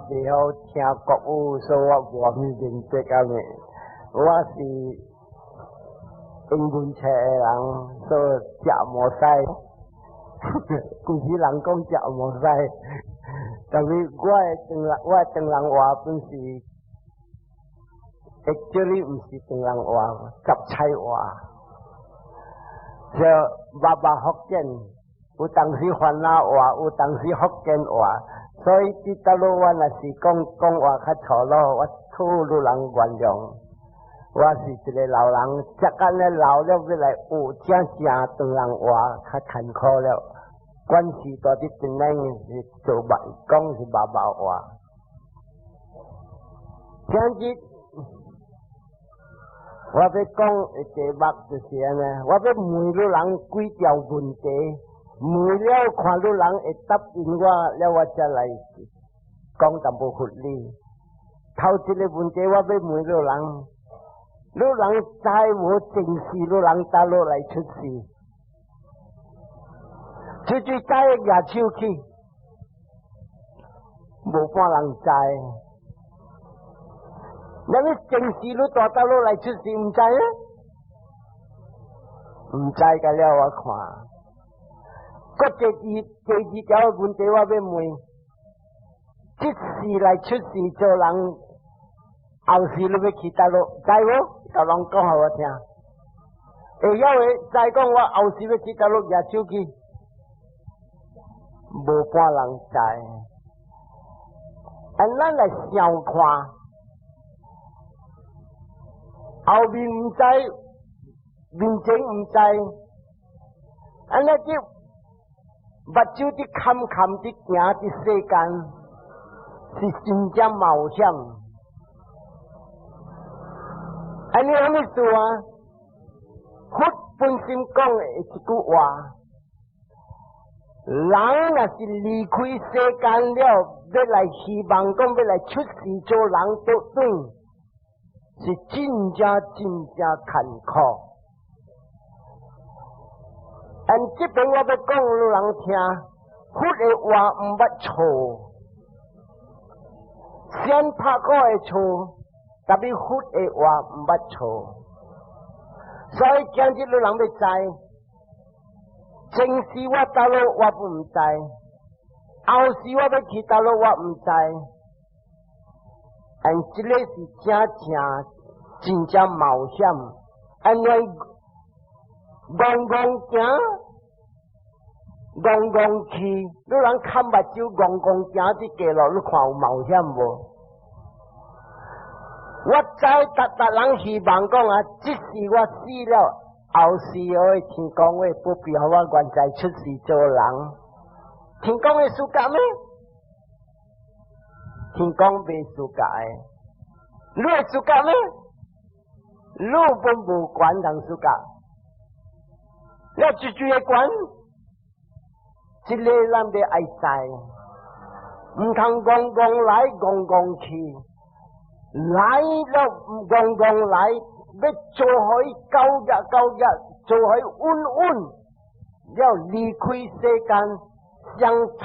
袂曉聽國語，所以我無啥明白啊咩。我是英文冊的人，所以食無使。舊時人講食無使，但是我的唐人話本是，actually 毋是唐人話，雜菜話。就爸爸福建，有當時番仔話，有當時福建話，所以佇大陸我若是講講話較粗魯，我求汝人原諒。我是一個老人，這間咧老了欲來學正正唐人話較艱苦了。關係蹛佇檳城是做白講是爸爸話。今日我欲講的題目就是按呢，我欲問汝人幾條問題，問了看汝人會答應我，了我才來講淡薄佛理。頭一個問題我欲問汝人，汝人知無前世汝人佗落來出世？出去知舉手起，無半人知。那你前世你蹛佗落來出世，毋知呢？毋知個了我看。閣第二條問題我欲問，這世來出世做人，後世你欲去佗落，知無？逐人講予我聽。會曉的知講我後世欲去佗落舉手起，無半人知。按咱來想看。後面毋知，面前毋知，按呢佇目睭佇坎坎佇行佇世間，是真正冒險。按呢啥物事啊？佛本身講的一句話：人若是離開世間了，欲來希望講欲來出世做人倒轉，是真正真正艱苦。但這邊我欲講予人聽，佛的話毋捌錯，先拍過會錯，但是佛的話毋捌錯。所以今日汝人欲知，前世我佗落我毋知，後世我欲去佗落我毋知。但這个是正正真正冒險，因為戇戇行，戇戇去，汝人崁目睭戇戇行佇街路，你看有冒險無？我知逐逐人希望講啊，這世我死了，後世我天公會保庇我原在出世做人。天公會 suka 咩？天公袂 suka 的，你會 suka 咩？你本無權通 suka，你絕對會管，這个咱欲愛知，毋通戇戇來戇戇去，來了戇戇來，欲做予伊高額高額，做予伊穩穩，了離開世間，上頭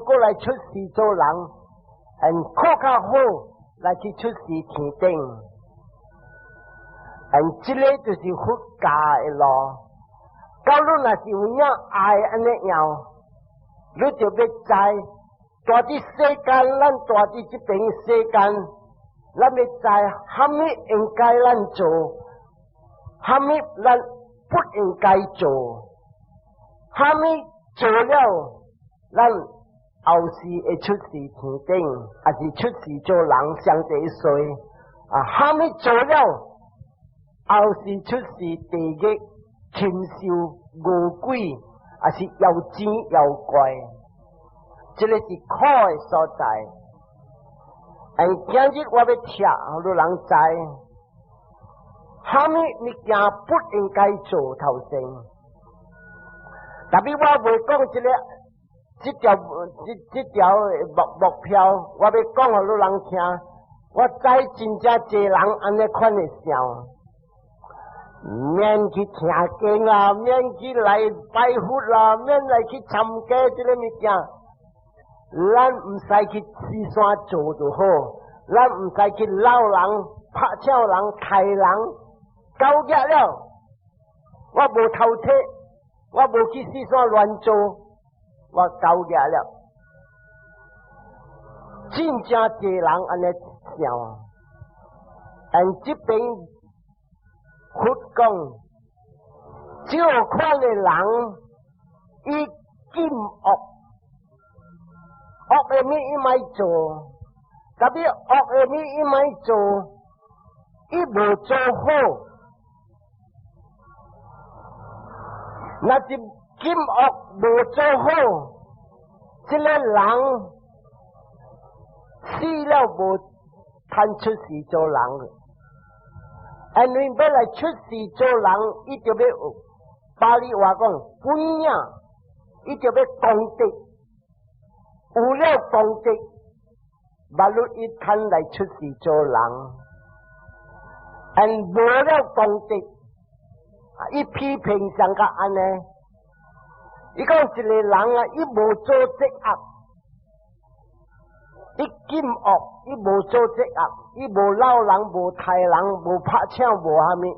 過來出世做人。很較較好來去出世天頂，嗯，這个就是佛教的路。假如若是有影愛按呢樣，你就欲知，蹛佇世間，咱蹛佇這邊世間，咱欲知啥物應該咱做，啥物咱不應該做，啥物做了咱後世會出世天頂，抑是出世做人上濟衰啊！啥物做了，後世出世地獄、禽獸、餓鬼，抑是妖精妖怪，這个是苦的所在。但今日我欲聽，予人知，啥物物件不應該做頭先。特別我袂講這个。這條目標，我欲講予汝人聽。我知真正濟人按呢款的想，免去聽經啦，免去來拜佛啦，免來去參加這个物件。咱毋使去四山做就好，咱毋使去鬧人、拍搶人、刣人，夠額了。我無偷竊，我無去四山亂做，我夠額了。真正濟人按呢想，但這邊佛講，這款的人伊禁惡，惡的物伊莫做，特別惡的物伊莫做，伊無做好。若是禁惡無做好，這个人死了無通出世做人。因為欲來出世做人，伊就欲有巴利話講本領，伊就欲功德，有了功德，馬路伊通來出世做人。因無了功德，伊批評上較按呢，伊講一個人啊，伊無做這惡，伊禁惡，伊無做這惡，伊無鬧人，無刣人，無拍搶，無蝦米。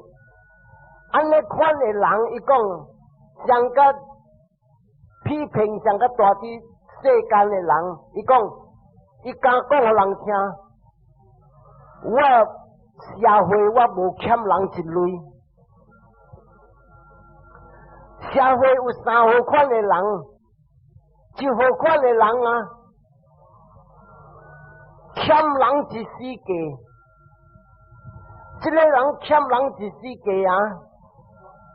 按呢款的人，伊講上較批評上較蹛佇世間的人，伊講伊敢講予人聽，我社會我無欠人一鐳。社會有三號款的人，一號款的人啊，欠人一世界。這个人欠人一世界啊，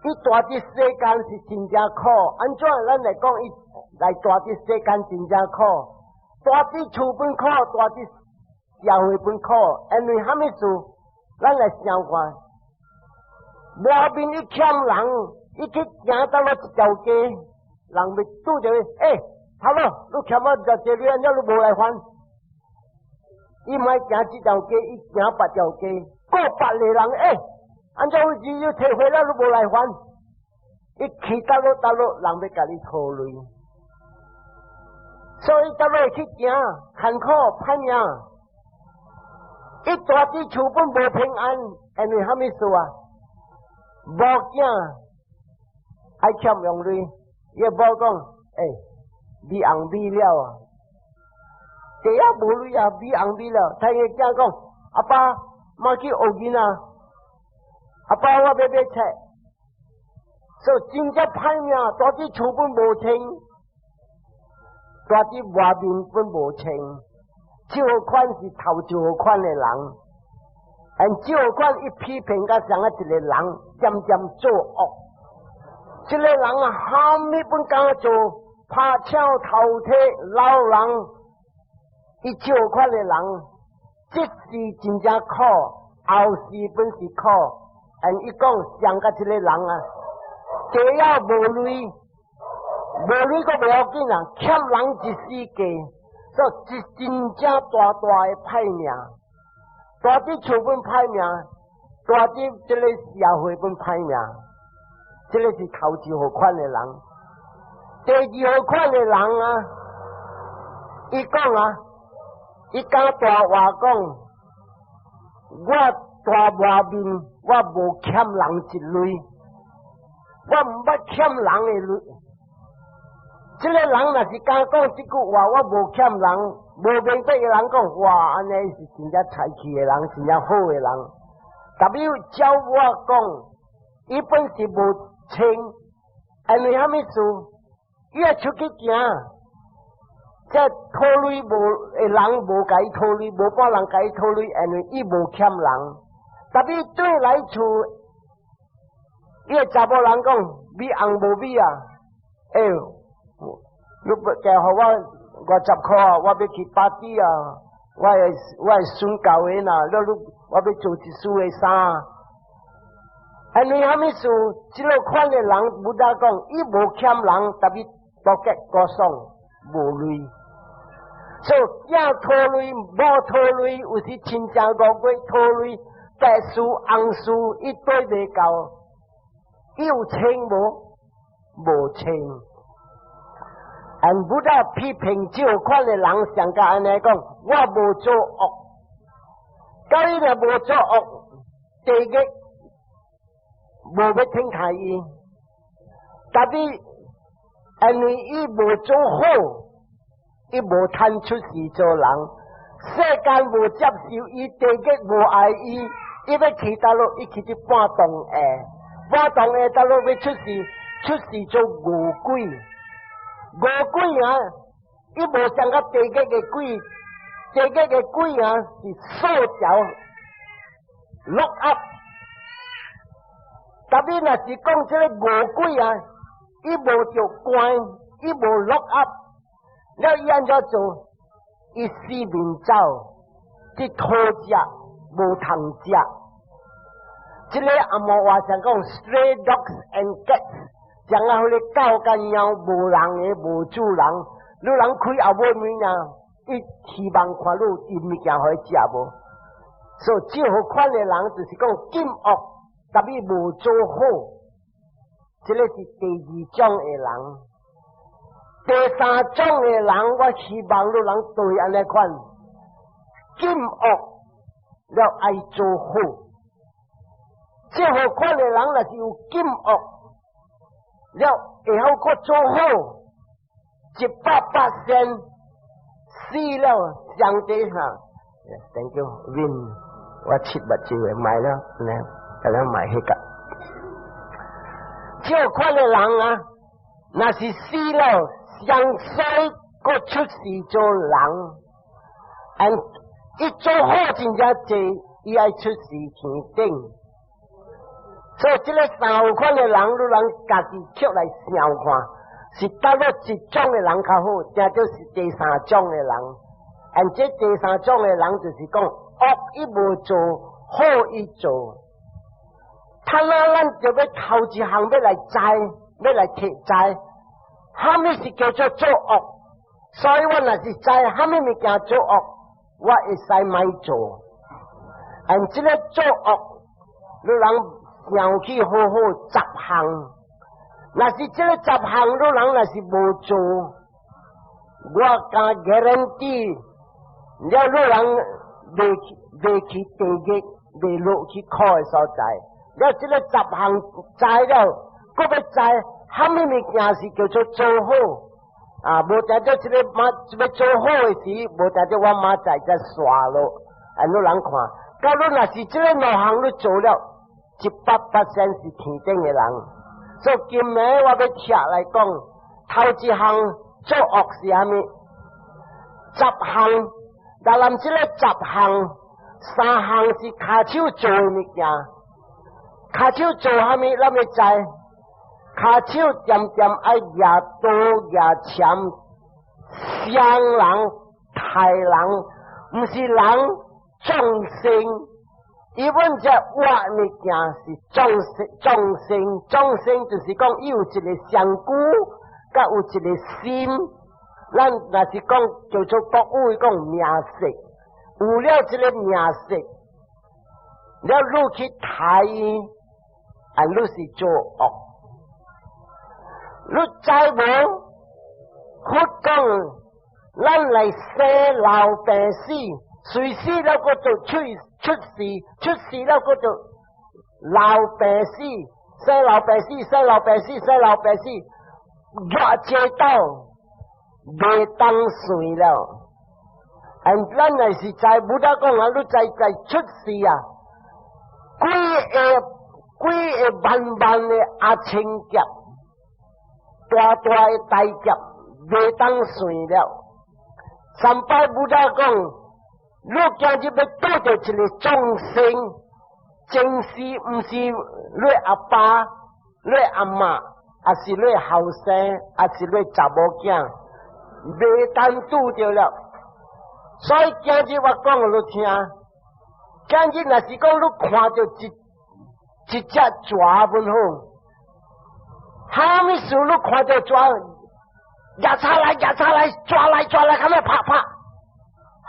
伊蹛佇世間是真正苦。按怎咱來講，伊來蹛佇世間真正苦，蹛佇厝本苦，蹛佇社會本苦。因為蝦米事？咱來想看，外面伊欠人。伊去行到落一條街，人欲拄著伊，欸，頭路，你欠我偌濟鐳，了你無來還？伊莫行這條街，伊行別條街，過百个人，欸，按怎有錢又提回來，你無來還？伊去佗落佗落，人欲共你討鐳，所以佗落去行，艱苦歹命，伊蹛佇厝本無平安，因為蝦米事啊？某囝。愛欠用鐳，伊某講，欸，米紅米了啊，第一無鐳啊，米紅米了。他个囝講，阿爸，媽去學囡仔，阿爸我欲買冊，所以真正歹命，蹛佇厝本無清，蹛佇外面本無清，這款是頭一號款的人，按這款伊批評甲像啊一个人，漸漸做惡。這个人啊，蝦米本敢做，拍搶、偷提、撈人，伊這款的人，這世真正苦，後世本是苦。按伊講，像佮這个人啊，第一無鐳，無鐳閣無要緊啊，欠人一世界，所以是真正大大的歹命，蹛佇厝本歹命，蹛佇這个社會本歹命。這个是頭一號款的人，第二號款的人啊，伊講啊，伊敢大話講，我蹛外面我無欠人一鐳，我毋捌欠人的鐳。這个人若是敢講這句話，我無欠人，無明白的人講，哇，按呢是真正財氣的人，真正好的人。特別照我講，伊本是無清，因為蝦米事？伊欲出去行，這討鐳無的人無共伊討鐳，無半人共伊討鐳，因為伊無欠人。特別轉來厝，伊个查某人講米紅無米啊？欸，你欲寄予我50箍啊？我欲去 party 啊！我的孫教的呐，了你我欲做一束的衫。因為蝦米事？這个款的人，Buddha 講，伊無欠人，特別多結過爽無鐳。所以囝討鐳，某討鐳，有時親情五月討鐳，白事紅事，伊綴袂到，伊有清無？無清。And Buddha 批評這款的人上共按呢講，我無做惡，假伊若無做惡，地獄無欲聽開伊，但是因為伊無做好，伊無通出世做人，世間無接受伊，地獄無愛伊，伊欲去佗落，伊去佇半當下，半當下佗落欲出世，出世做餓鬼。餓鬼啊！伊無像佮地獄的鬼，地獄的鬼啊是鎖牢 lock up。特別若是講這個餓鬼啊，伊無著關，伊無 lock up，了伊按怎做？伊四面走，佇土食無通食。這個紅毛話上講 stray dogs and cats。像啊，彼個狗佮貓無人的無主人，你人開後尾門啊，伊希望看你有物件予伊食無？所以這款的人就是講禁惡，但是無做好，這個是第二種的人。第三種的人，我希望你人對按呢款禁惡了愛做好。這款的人若是有禁惡，了會曉閣做好，100%死了上帝哈，Thank you，Win，我切目睭會買了，呢，共咱買彼個。這款的人啊，若是死了，上衰閣出世做人，and 伊做好真正濟，伊愛出世天頂。所以這个三款的人，你人家己抾來想看，是佗落一種的人較好，定著是第三種的人。And 這第三種的人就是講惡伊無做，好伊做。他那咱就欲頭一項欲來知，欲來提知，啥物是叫做做惡？所以我若是知啥物物件做惡，我會使莫做。And 這个做惡，你人想去好好十項，若是這個十項你人若是無做，我敢 guarantee，了你人袂去地獄，袂落去苦的所在。了這個十項知了，閣欲知啥物物件是叫做做好啊？無定著這個嘛欲做好的時，無定著我明仔載才煞囉。按你人看，假如若是這個兩項你做了，100% 是天頂的人。所以今暝我欲拆來講，頭一項做惡是啥物？十項，但咱這個十項，三項是跤手做的物件。跤手做啥物？咱欲知。跤手恬恬愛舉刀舉鉗，傷人、刣人，毋是人，眾生。伊阮這活物件是眾生，眾生，眾生就是講伊有一個身軀，佮有一個心。咱若是講叫做國語講名色，有了這個名色，了你去刣伊，啊，你是做惡。你知無？佛講，咱來生老病死，隨時了閣做出出世，出世了閣做老病死，生老病死，生老病死，生老病死，偌濟道袂當算了。And 咱若是知 Buddha 講啊，你知在出世啊，幾个幾个萬萬的阿僧祇，大大的大劫袂當算了。三擺 Buddha 講，你今日欲拄著一个眾生，前世毋是你阿爸、你阿嬤，抑是你後生，抑是你查某囝，袂當拄著了。所以今日我講予你聽，今日若是講你看著一一隻蛇本好，啥物事你看著蛇，舉叉來舉叉來，抓來抓來，較欲拍拍，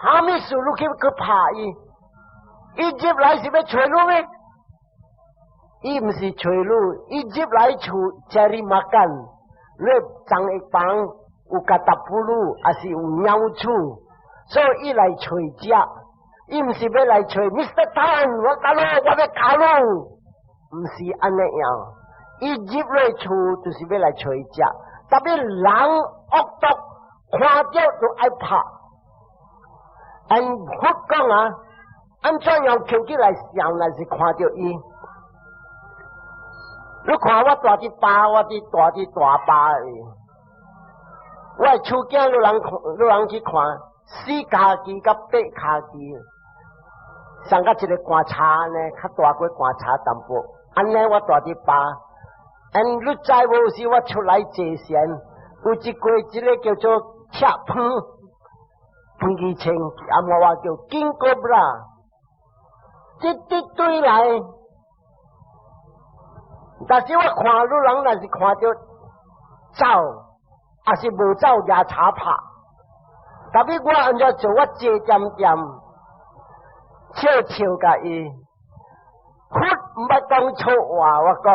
啥物事你去去拍伊？伊入來是欲揣你咩？伊毋是揣你，伊入來厝 cari makan，你髒一房，有កា達布魯，抑是有鳥鼠，所以伊來揣食。伊毋是欲來揣 Mr. Tan，我教你，我欲教你，毋是按呢樣。伊入來厝就是欲來揣食，特別人惡毒，看著就愛拍。按佛講啊，按怎樣抾起來想，若是看著伊。你看我蹛佇巴，我佇蹛佇大巴的，我的手鏡你人看，你人去看，四跤支佮八跤支，上佮一个棺柴呢，較大過棺柴淡薄。按呢我蹛佇巴，按你知無？有時我出來坐禪，有一過一个叫做赤番，番薯青，啊我話叫 King Cobra，直直對來。但是我看你人若是看著走，抑是無走也柴拍。特別我按怎做，我坐恬恬，笑笑共伊。佛毋捌講錯話，我講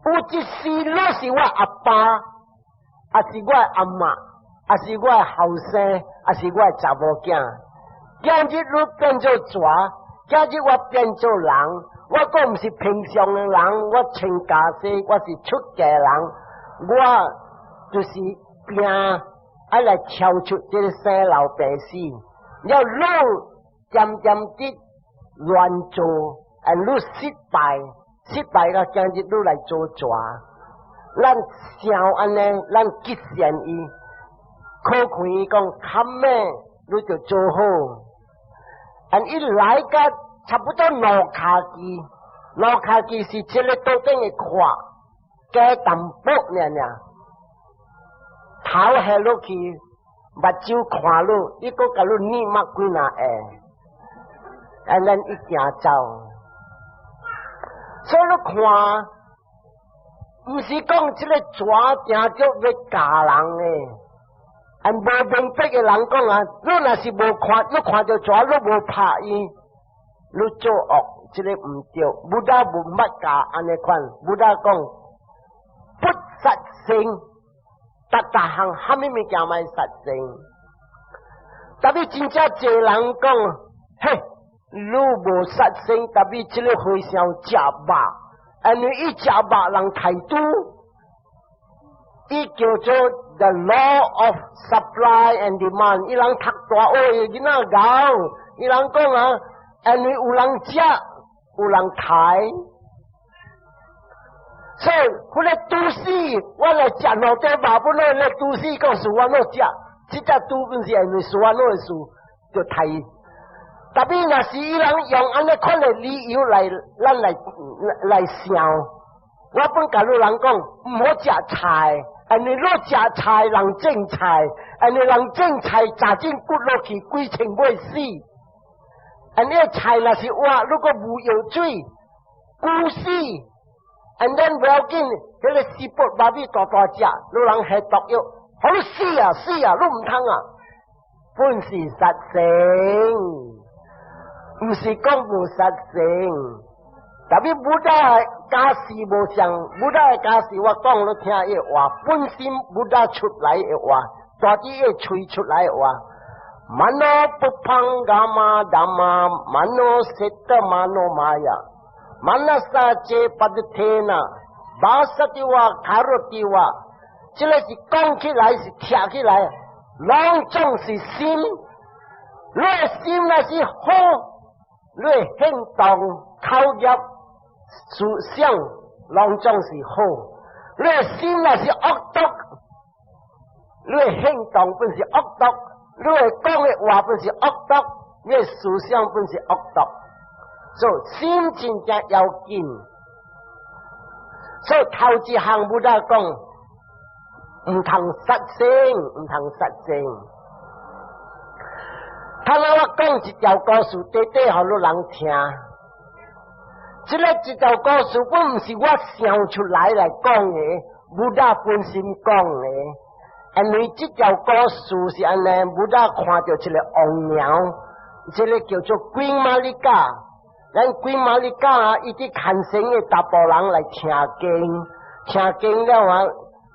有一時你是我阿爸，抑是我阿嬤，抑是我後生，抑是我查某囝。今日你變做蛇，今日我變做人。我閣毋是平常的人，我穿袈裟，我是出家人，我就是拼愛來超出這个生老病死。了你漸漸的亂做，啊，你失敗，失敗了，今日你來做蛇。咱想按呢，咱結善伊，可看伊講較尾，你就做好。啊，伊來甲差不多兩跤支，兩跤支是這个桌頂的闊，加淡薄爾爾，頭下落去，目睭看你，伊閣共你捏目幾若下，按呢伊行走。所以你看，毋是講這个蛇定著欲咬人的，按無明白的人講啊，你若是無看，你看著蛇，你無拍伊，你做惡，這个毋對。Buddha 無捌教按呢款，Buddha 講不殺生，逐逐項蝦米物件莫殺生。特別真正濟人講，嘿，你無殺生，特別這个和尚食肉，因為伊食肉人刣豬，伊叫做 the law of supply and demand。伊人讀大學的囡仔𠢕，伊人講啊，因為有人食，有人刣，所以彼个豬死，我來食兩塊肉，本來咧豬死講是我喏食，這隻豬本是因為是我喏的事，就刣。特別若是伊人用按呢款的理由來，咱來來想，我本共你人講，毋好食菜，因為你食菜人種菜，因為人種菜砸進骨落去，規千尾死。因為菜若是活，如果無藥水，龜死，and then 不要緊，彼个 siput babi 大大隻，你人下毒藥，予你死啊死啊，你毋通啊，本是殺生，毋是講無殺生。特別 Buddha 教示無相，Buddha 教示我講你聽伊話，本身 Buddha 出來的話，大啲伊喙出來的話。mano pubbhaṅgama dhamma mano cetta manomaya manasa ca paddhatena bhāsati vā karoti vā，這个是講起來是聽起來，攏總是心。你的心若是好，你的行動、口業、思想，攏總是好。你的心若是惡毒，你的行動本是惡毒，你的講的話本是惡毒，你的思想本是惡毒。所以心真正要緊。所以頭一項 Buddha 講，毋通殺生，毋通殺生。他來我講一條故事，短短予你人聽。這个一條故事，本毋是我想出來來講的，Buddha 本身講的。因為這條故事是按呢，Buddha 看著一个王娘，這个叫做 Queen Mallika。咱 Queen Mallika 啊，伊佇牽線的查埔人來聽經，聽經了啊，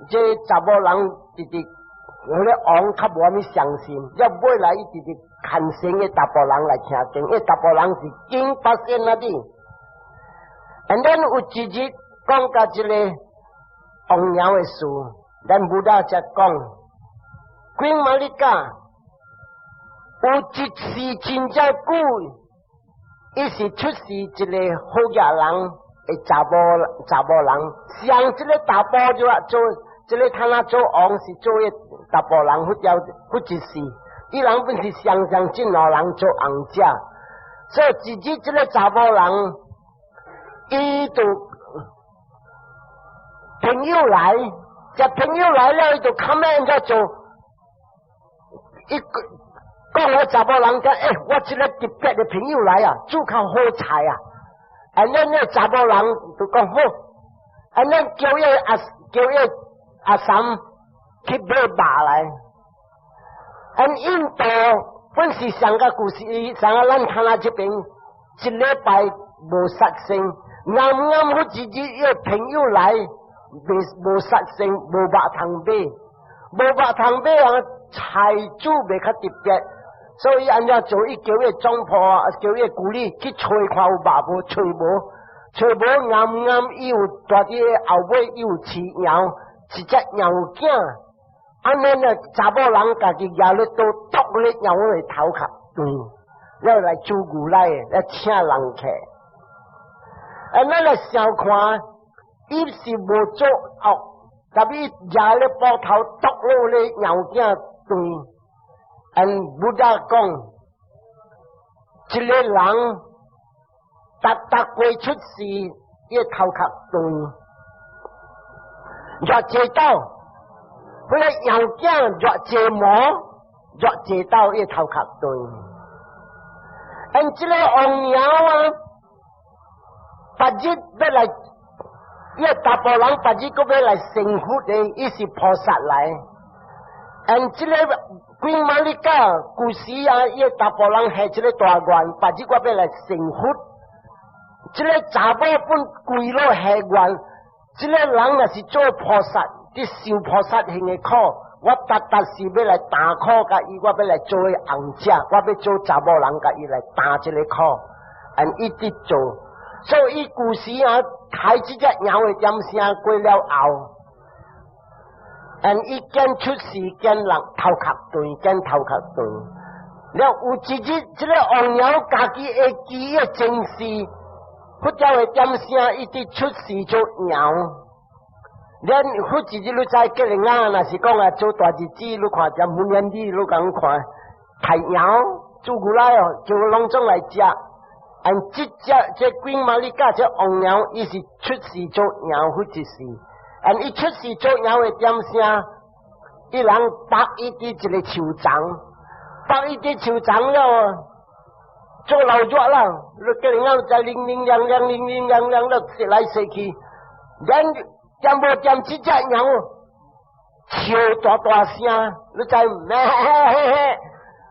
這查某人直直彼个王較無啥物相信，了尾來伊直直牽成的查埔人來聽經，彼查埔人是經八仙那啲。And then 有一日講到這個王鳥的事，咱 Buddha 才講，Queen Malika 有一世真正久，伊是出世一個好額人的查某人，像這個查埔就話做，這個他那做王是做一查埔人，佛教佛一世，伊人本是雙雙這兩人做紅者，所以一日這個查某人，伊就朋友來，這朋友來了，伊就較咩按怎做？伊講我查某人講，欸，我這個特別的朋友來啊，煮較好菜啊。啊，咱那查某人就講好，啊，咱叫伊阿三去買肉來。啊，印度本是上個故事，上個咱看下這邊一禮拜無殺生，啱啱好自己伊個朋友來，未無殺生，無肉通買，無肉通買啊，菜煮袂較特別，所以按怎做？伊叫伊總鋪啊，叫伊助理去揣看有肉無，揣無，揣無啱啱伊有蹛佇後尾，伊有飼羊，一隻羊囝，按呢呢查某人家己舉咧刀剁咧羊的頭殼斷，了來煮牛奶，來請人客。啊，咱來想看，伊是無做惡，特別舉咧斧頭剁落咧羊囝斷。按 Buddha 講，這個人逐逐過出世，伊頭殼斷，偌濟刀，彼個羊囝偌濟毛，偌濟刀伊頭殼斷。按這個王鳥啊，別日欲來，伊個查埔人別日閣欲來成佛的，伊是菩薩來。按這個 Queen Malika 古時啊，伊個查埔人下這個大願，別日我欲來成佛。這個查某本跪落下願，這個人若是做菩薩，佇受菩薩行的苦，我逐逐是欲來擔苦，共伊我欲來做伊紅者，我欲做查某人，共伊來擔這個苦，按一直做。所以古時啊，開這隻鳥的點聲過了後，按伊見出世見人頭殼斷，見頭殼斷。了有一日，這個王鳥家己會記的前世，佛教的點聲一直出世做鳥。咱佛一日你知吉利亞，若是講啊做大日子，你看只滿年啲，你共看太鳥煮牛奶哦，就攏總來食。按這隻這 Queen Malika 這王鳥，伊是出世做鳥，佛一世。按伊出世做鳥的點聲，伊人縛伊佇一個樹叢，縛伊佇樹叢了，做老熱啦，你吉利亞在零零亮亮、零零亮亮的踅來踅去，咱點無點這隻鳥笑大大聲，你知咩？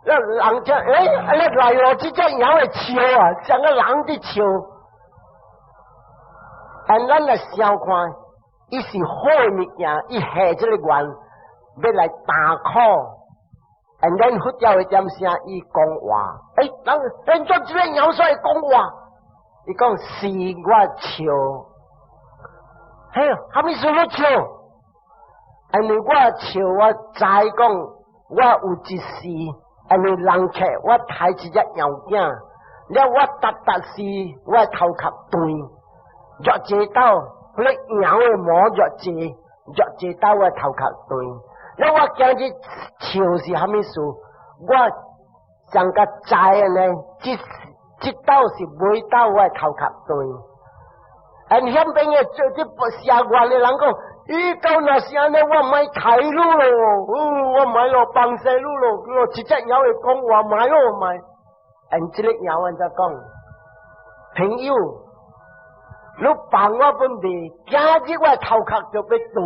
那人就欸，你來咯！這隻鳥會笑啊，像個人佇笑。按咱來想看，伊是好物件，伊下這個願欲來擔苦。按咱佛教的點聲，伊講話，欸，人按怎這個鳥會講話？伊講是我笑。嘿，啥物事你笑？因為我笑，我知講我有一世，因為人客我刣一隻羊囝，了我逐逐是我頭殼斷，偌濟刀，彼個羊的毛偌濟，偌濟刀我頭殼斷。了我今日笑是啥物事？我上較知按呢，這這刀是尾刀我頭殼斷。按遐邊的做這下願的人講，伊到若是按呢，我莫刣你咯，我莫咯，放生你咯，我一隻鳥會講話，莫咯莫。按這個鳥按怎講？朋友，你放我本袂，今日我頭殼就欲斷，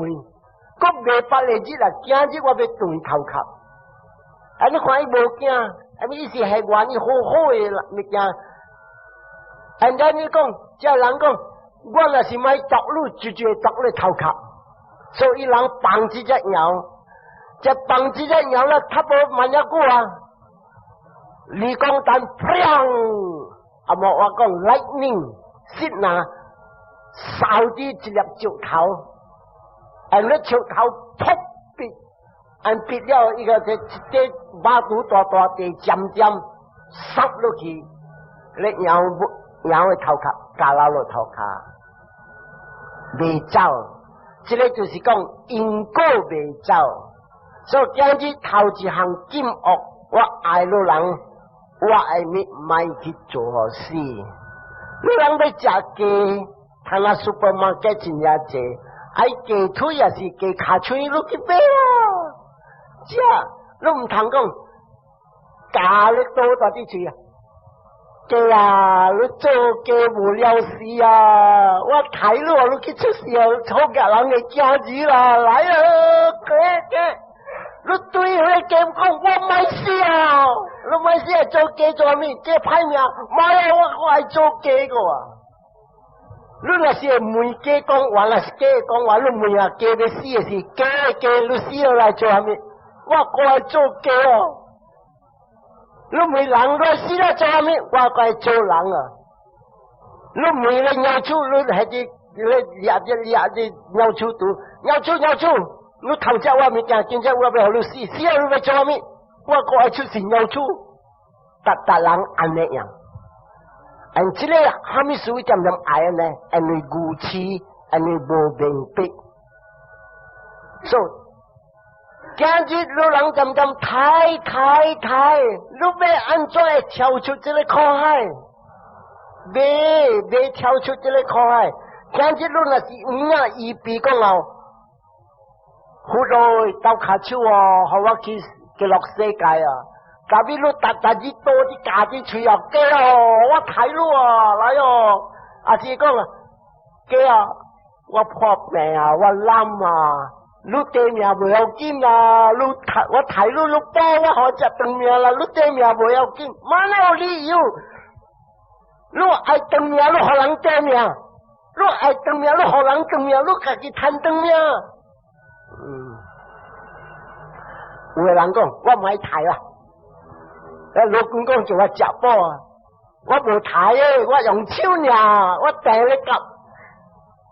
閣袂別個日啦，今日我欲斷頭殼。啊，你看伊無驚，啊，伊是下願伊好好的物件。按咱你講，這人講，我若是莫剁你，直接剁你頭殼。所以人放這隻鳥，這放這隻鳥咧，差不多萬一久啊，李光彈砰，啊無我講 lightning，刹那掃佇一粒石頭，按咧石頭噗篦，按篦了一個這這馬肚大大地尖尖，塞落去，咧鳥鳥的頭殼，加落落頭殼，袂走，這個就是講因果袂走。所以今日頭一項禁惡，我愛汝人，我愛你莫去做死。汝人欲食雞，睇那 supermarket 真正濟，愛雞腿也是雞跤喙，你去買啊！食，你毋通講，咬你刀大佇喙啊！雞啊，你做雞無了事啊！我刣你啊，你去出世啊，錯夾人的囝兒啦！來啊，雞雞！你對彼个雞講，我莫死啊！你莫死啊！做雞做啥物？雞歹命，莫啊！我愛做雞個啊！你若是會問雞講話，若是雞講話，你問啊雞欲死的是雞雞，你死落來做啥物？我閣愛做雞哦！你問人你死了做啥物？我閣愛做人啊！你問咧鳥鼠，你係啲你掠只掠只鳥鼠肚，鳥鼠鳥鼠。你頭食我物件，今朝我欲予你死，死了你欲做啥物？我閣愛出世鳥鼠，逐逐人按呢樣。按這個蝦米事漸漸愛呢？因為愚癡，因為無明白。所以今日汝人漸漸刣刣刣，你欲按怎會跳出這個苦海？袂袂跳出這個苦海？今日你若是有影預備講哦，佛來鬥跤手哦，予我去極樂世界啊！特別你逐逐日刀佇咬佇喙啊，雞哦，我刣你啊，來哦！啊是講啊，雞啊，我破病啊，我懶啊，你短命無要緊啊，你刣我刣你，你保我予食長命啦，你短命無要緊，嘛有理由？你愛長命，你予人短命；你愛長命，你予人長命，你家己貪長命。有的人講，我莫刣啦。啊，老公講做我食飽啊，我無刣的，我用手爾，我掟咧夾，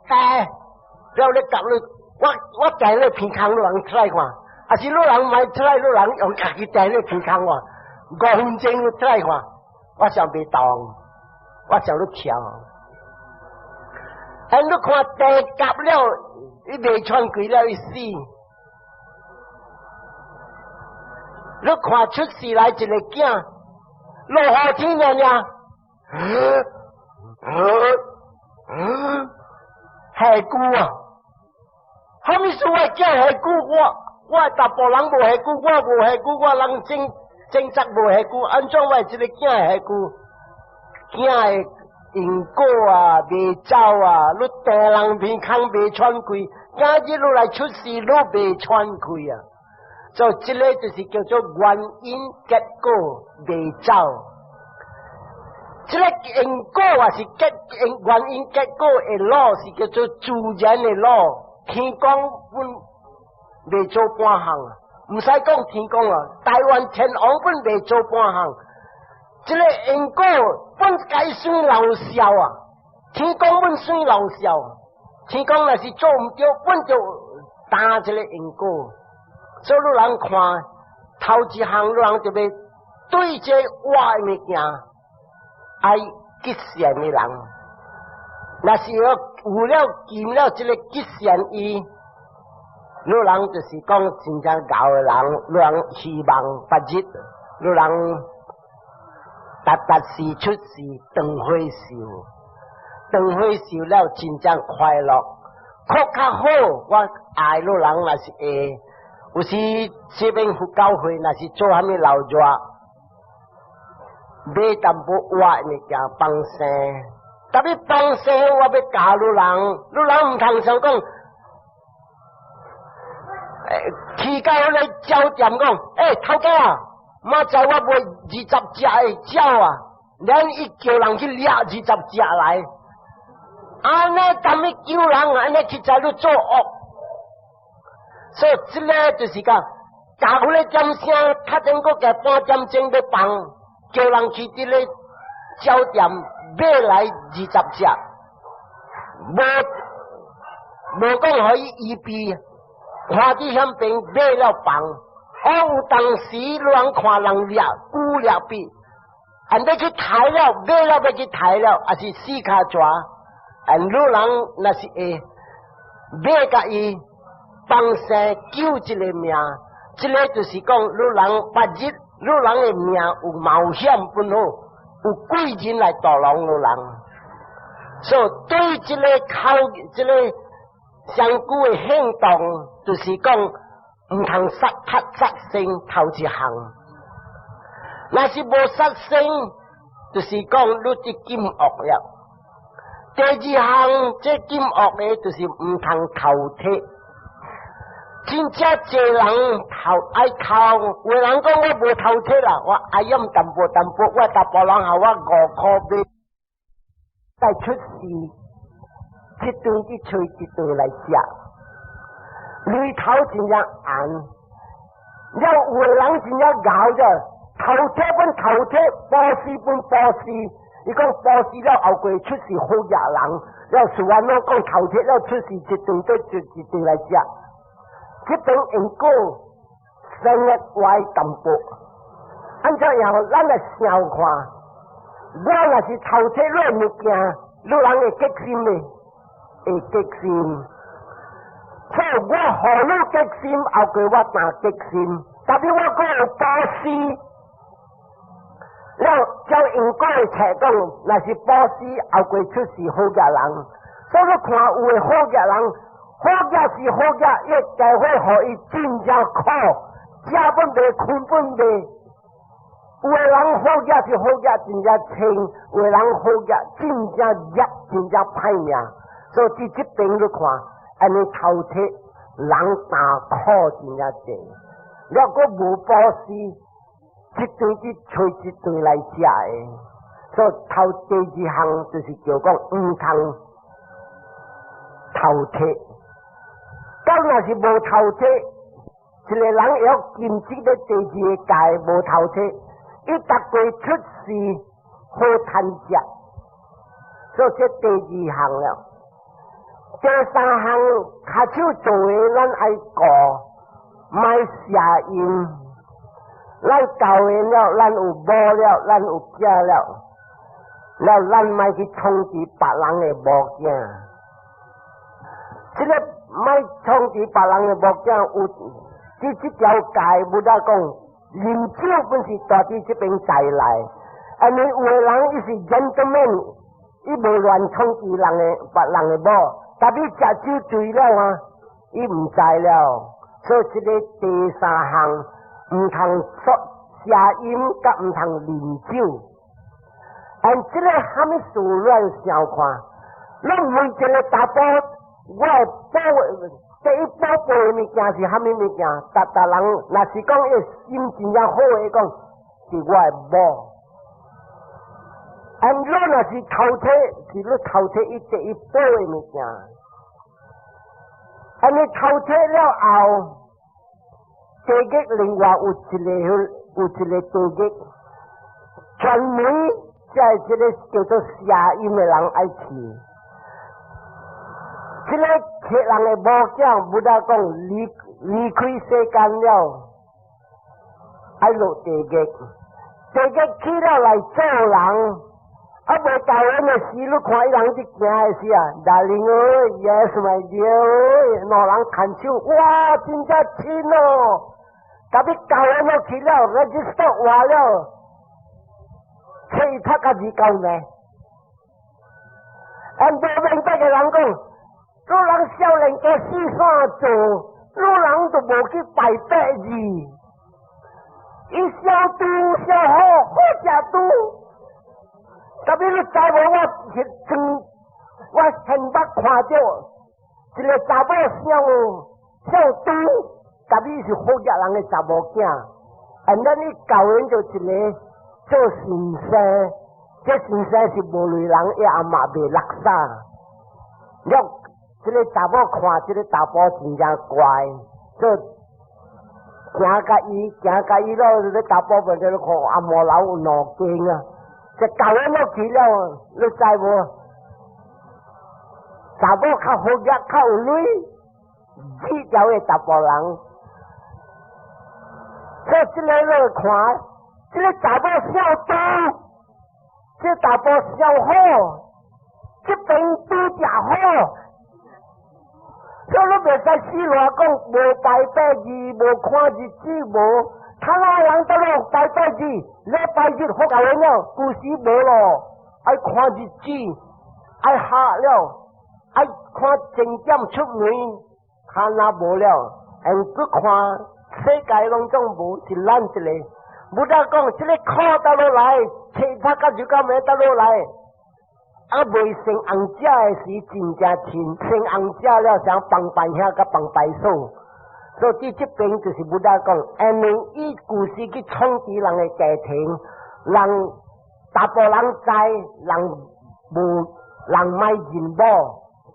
掟，了咧夾你，我掟咧鼻空，你人出來看，啊是你人莫出來，你人用家己掟咧鼻空看，5分鐘你出來看，我想袂動，我想你跳。哎，你看掟夾了，伊袂喘氣了，伊死。你看出世來一個囝，落雨天爾爾，下久啊！蝦米事我囝下久？我大部人無下久，我無下久，我人正正則無下久，按怎我這個囝下久？囝的因果啊，袂走啊！你掟人鼻空袂喘氣，今日你來出世，你袂喘氣啊！所以這個就是叫做原因結果袂走。這個因果也是結因原因結果的 law 是叫做自然的 law，天公本袂做半項，毋使講天公啊，台灣天王本袂做半項。這個因果本該算老笑啊，天公本算老笑，天公若是做毋對，本就擔這個因果。所以汝人看頭一項，汝人就欲對這活的物件愛結善的人，若是有了禁了這個結善意，汝人就是講真正𠢕的人，汝人希望別日，汝人逐逐時出世長歲壽，長歲壽了真正快樂，較較好，我愛汝人若是會。有時這邊佛教會若是做啥物鬧熱，買淡薄活物件放生，特別放生我欲教汝人，汝人毋通想講，去到彼个鳥店講，欸，頭家啊，明仔載我賣20隻的鳥啊，咱伊叫人去掠20隻來，按呢踮咧救人，按呢去在你做惡。所以這個就是講，教彼個點聲，較頂閣加半點鐘欲放，叫人去佇咧酒店買來20隻，無無講予伊預備，看佇遐邊買了放。我有當時人看人掠龜掠筆，按欲去刣了，買了欲去刣了，抑是四跤蛇，按女人若是會買共伊放生救一个命，這个就是講女人別日女人的命有冒險本好，有貴人來導航女人，所以對這个口這个相顧的行動，就是講毋通殺殺殺生頭一項，若是無殺生，就是講你佇禁惡了。第二項，這禁惡的，就是毋通偷提。真正濟人偷愛偷，有人講我無偷提啦，我愛用淡薄淡薄，我查埔人予我5箍買，再出事，一頓去揣一頓來食。裏頭真正紅，了有的人真正𠢕著，偷提本偷提，布施本布施。伊講布施了後過出世好額人，了事完攏講偷提了出世一頓對一一頓來食，這邊因果生得歪淡薄。按怎樣？咱來想看，我若是偷提你物件，你人會激心袂？會激心。所以我予你激心，後過我若激心，特別我閣有布施，了照因果的冊講，若是布施後過出世好額人，所以你看有的好額人，好額是好額，伊社會予伊真正苦，食本袂，睏本袂。有的人好額是好額，真正清；有的人好額真正熱，真正歹命。所以佇這邊你看，按呢偷提人擔苦真正濟，了閣無布施，一頓去揣一頓來食的。所以頭第二項就是叫講毋通偷提。當若是無偷提，一個人會曉禁止咧第二個界無偷提，伊逐過出世好趁食，所以這第二項了。第三項，跤手做的，咱愛顧，莫邪淫。咱交緣了，咱有某了，咱有囝了，了咱莫去創治別人的某囝。這个莫創治別人的某囝，有佇這條界，無得講，啉酒本是蹛佇這邊在內。因為有的人伊是 gentleman，伊無亂創治人的別人的某。特別食酒醉了啊，伊毋知了，所以這个第三項毋通說邪淫，佮毋通啉酒。按這个蝦米事咱想看，咱問一个查埔，我的寶第一寶貝的物件是蝦米物件？逐逐人若是講伊心真正好的講，是我的某。按你若是偷提，是你偷提伊第一寶的物件。按你偷提了後，地獄另外有一個地獄，專門在這个叫做邪淫的人愛去。這个客人的某囝，無得講離離開世間了，愛落地獄，地獄去了來做人。啊！無教人的時，你看伊人佇行的時啊，Darling 哦，Yes my dear，兩人牽手，哇，真正親哦！特別教人落去了，register 活了，揣伊拍較二九呢。按無明白的人講，女人少年家四散做，女人都無去拜八字，伊小拄小好，好食拄。特別你知無？我是曾我現捌看著一个查某小小拄，特別是好額人的查某囝。啊，咱你教因就一个做先生，這先生是無類人，伊阿媽賣垃圾。了，這个查某看這个查埔真正乖，做行佮伊，行佮伊了，你查埔變做看阿摩樓有兩間啊，這教人落去了，你知無？查某較好額，較有鐳，這條的查埔人，所以這個你看，這個查某孝多，這個查埔孝好，這邊拄正好。所以你袂使死賴講，無拜拜日，無看日子，無，較早人倒落拜拜日，禮拜日好教了，舊時無咯，愛看日子，愛學了，愛看正點出門，較若無了，用去看世界攏總無，是咱一個。無得講，這個苦倒落來，七拍到就到尾倒落來。啊，未生紅者的時真正親，生紅者了像幫辦兄佮幫辦嫂，所以這邊就是 Buddha 講，因為伊舊時去創治人的家庭，人查埔人知，人無人莫認某，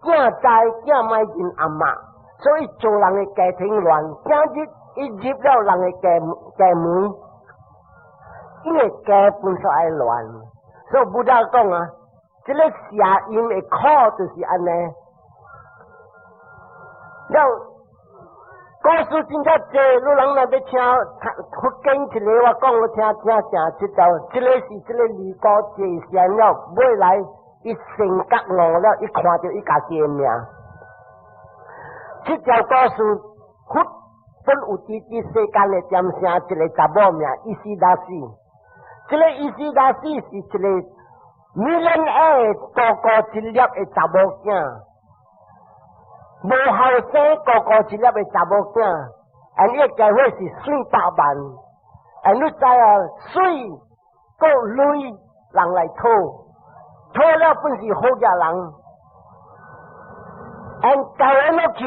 囝知囝莫認阿嬤，所以做人的家庭亂。今日伊入了人的家家門，伊的家本身愛亂，所以 Buddha 講啊。這個邪淫的苦就是按呢。了，故事真正濟，你人若欲聽佛經一個，我講你聽聽正這條，這個是這個離果坐禪了，尾來伊成覺悟了，伊看著伊家己的命。這條故事佛本有佇佇世間的點聲一個查某名伊斯達斯，這個伊斯達斯是一個 millionaire 大個一粒的查某囝，無後生個個一粒的查某囝，啊，伊的家伙是媠百萬，啊，你知啊，媠閣鐳人來討，討了本是好額人，啊，教人落去，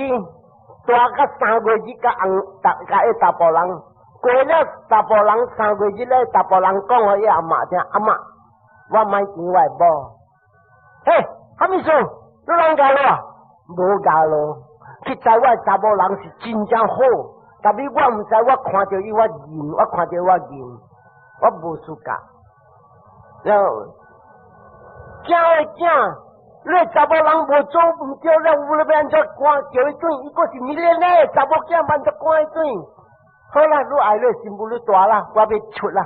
大甲3個月日佮翁，佮彼查埔人，過了查埔人三月日咧，查埔人講予伊阿嬤聽，阿嬤，我莫見我的某，嘿，啥物事？你啷教路啊？無教路，去知我查某人是真正好，但是我毋知，我看著伊我認，我看著我認，我無資格。然後，囝的囝，你查某人無做毋對了，有咧欲按怎趕叫伊轉？伊閣是 millionaire，查某囝按怎趕伊轉？好啦，你愛你新婦你大啦，我欲出啦。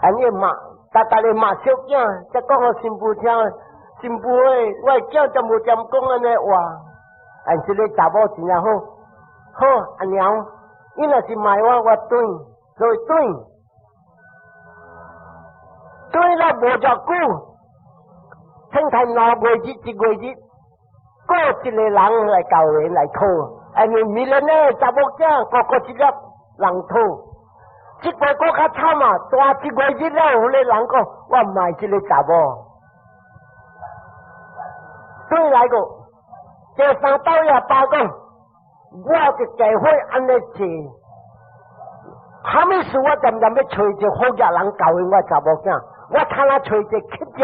按呢罵，逐逐个罵小囝，才講予新婦聽，新婦欸，我的囝就無恬講按呢話。按這個查某真正好，好阿娘，伊若是賣我，我轉，所以轉，轉了無偌久，聽睇2個月一個月，閣一個人來交人來討，因為 millionaire 查某囝個個一粒人討。這擺閣較慘啊！大一個月了，有個人講我毋愛這個查某，轉來個第三道伊阿爸講，我的家伙按呢做，啥物事我恬恬欲揣一個好額人教育我查某囝，我通啊揣一個乞食仔，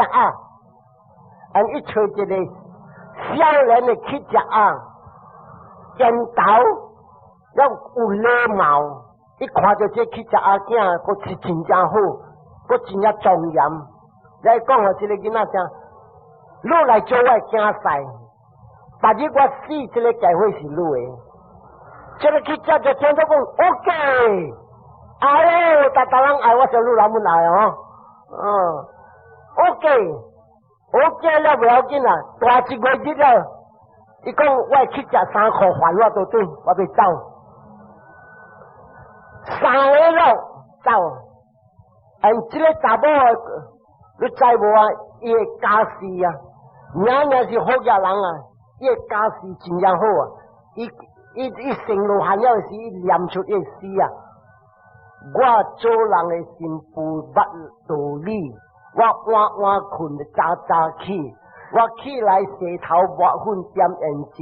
按伊揣一個少年的乞食仔，剪頭了有禮貌。伊看著這乞食仔囝，閣是真正好，閣真正莊嚴。來講予這個囡仔聽，你來做我的囝婿，別日我死，這個家伙是你的。這個乞食就聽著講，OK，愛哦，逐逐人愛我，說你人阮愛哦，嗯，OK，OK 了袂要緊啦，大一個月了，伊講我乞食衫褲還我都對，我欲走。三个了走，按這個查某，你知無啊？伊的家世啊，娘娘是好額人啊，伊的家世真正好啊。伊伊伊生落漢了時，伊念出伊的詩啊。我做人的新婦捌道理，我晚晚睏早早起，我起來洗頭抹粉點胭脂，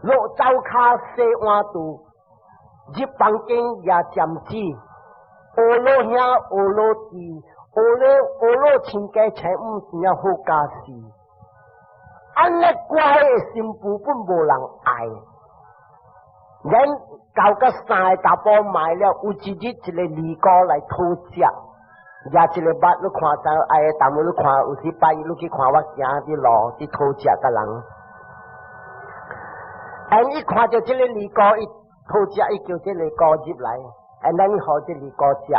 落灶跤洗碗櫥。入房間舉針子，學老兄學老弟，學老學老親家親母，真正好家世。按呢乖的新婦本無人愛，咱九個三個查埔埋了，有一日一個尼姑來討食，舉一個襪，你看到愛的淡薄你看，有時拜一你去看我行佇路佇討食個人。And 伊看著這個尼姑，伊討食，伊叫這個尼姑入來，and 咱予這尼姑食，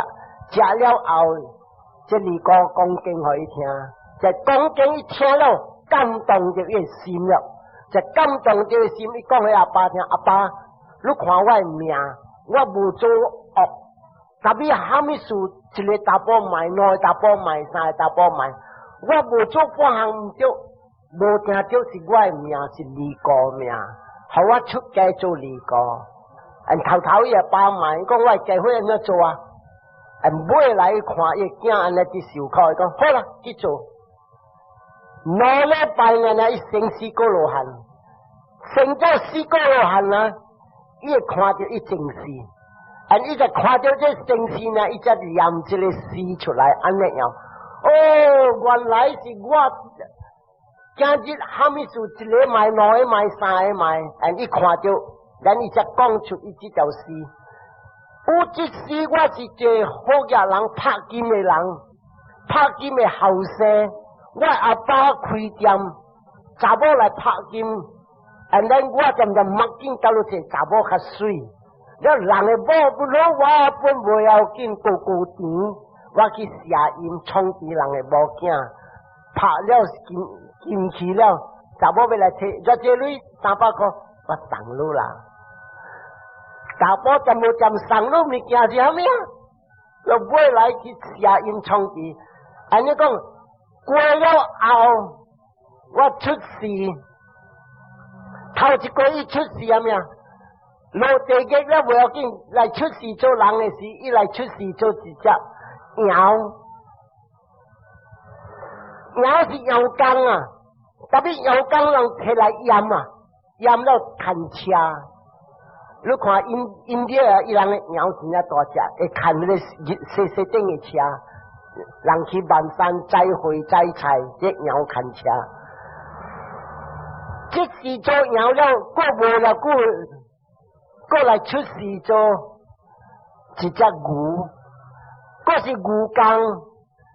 食了後，這尼姑講經予伊聽，這講經伊聽了，感動著伊的心了，這感動著伊心，伊講予阿爸聽，阿爸，你看我的命，我無做惡，特別蝦米事，一個查埔賣，兩個查埔賣，三個查埔賣，我無做半項毋對，無定著是我的命是尼姑命，予我出家做尼姑。And 頭頭伊阿爸問，伊講我的家伙按怎做啊？And 尾來看伊囝按呢佇受苦，伊講好啦，去做。2禮拜呢，伊成四果羅漢，成咗四果羅漢啊！伊會看著伊前世，and 伊就看著這前世呢，伊才念這個詩出來，按呢樣。哦，原來是我今日蝦米事，一個賣，兩個賣，三個賣，and 伊看著，咱伊才講出伊這條詩。有一世我是一個好額人拍金的人，拍金的後生，我阿爸開店，查某來拍金。And then 我漸漸目鏡到了這查某較媠，了人的某不老，我本袂要緊，高高甜，我去邪淫創治人的某囝，拍了金金去了，查某欲來提，這這鐳300箍，我送你啦。查某漸無漸送你物件是啥物啊？就尾來去邪淫創治，按呢講過了後，我出世。頭一個伊出世啥物啊？落地獄了無要緊，來出世做人的時，伊來出世做一隻羊，羊是羊公啊，特別羊公人提來閹啊，閹了牽車。你看印印度啊，伊人的羊真正大隻，會牽彼個細細頂的車，人去萬山載貨載菜，這羊牽車。這世做羊了，過無了久，過來出世做一隻牛，閣是牛公，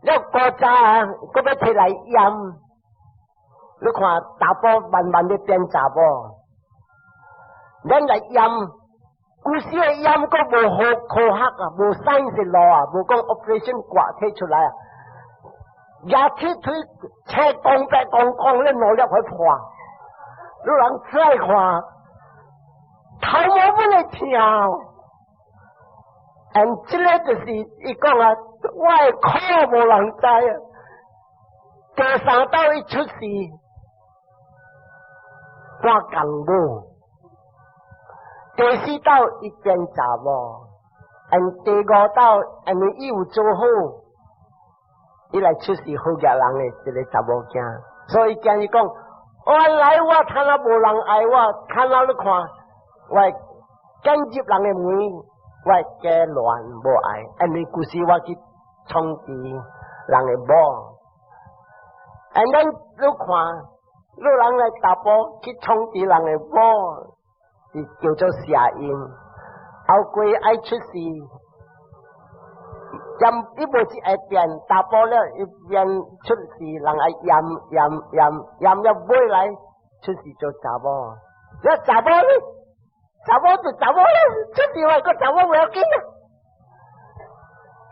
了古早啊，閣欲提來閹。你看查埔慢慢咧變查某，咱來閹，古時的閹閣無好科學啊，無 science 路啊，無講 operation 割提出來啊，牙齒腿青光白光光咧兩粒去破。有人出來看，頭毛本會痛。And 這個就是伊講啊，我的苦無人知啊。第三道伊出世，換公母；第四道伊變查某；and 第五道，因為伊有做好，伊來出世好額人的一個查某囝，所以今日講。原來我看到無人愛我，看到你看，我敢入人的門，我家亂無愛，因為舊時我去創治人的某。And then 你看，你人來查埔去創治人的某，是叫做邪淫。後過愛出世，閹伊無是會變查埔了，伊變出世，人愛閹閹閹閹了尾來出世做查某。你查某呢？查某就查某咧，出世話個查某無要緊啊。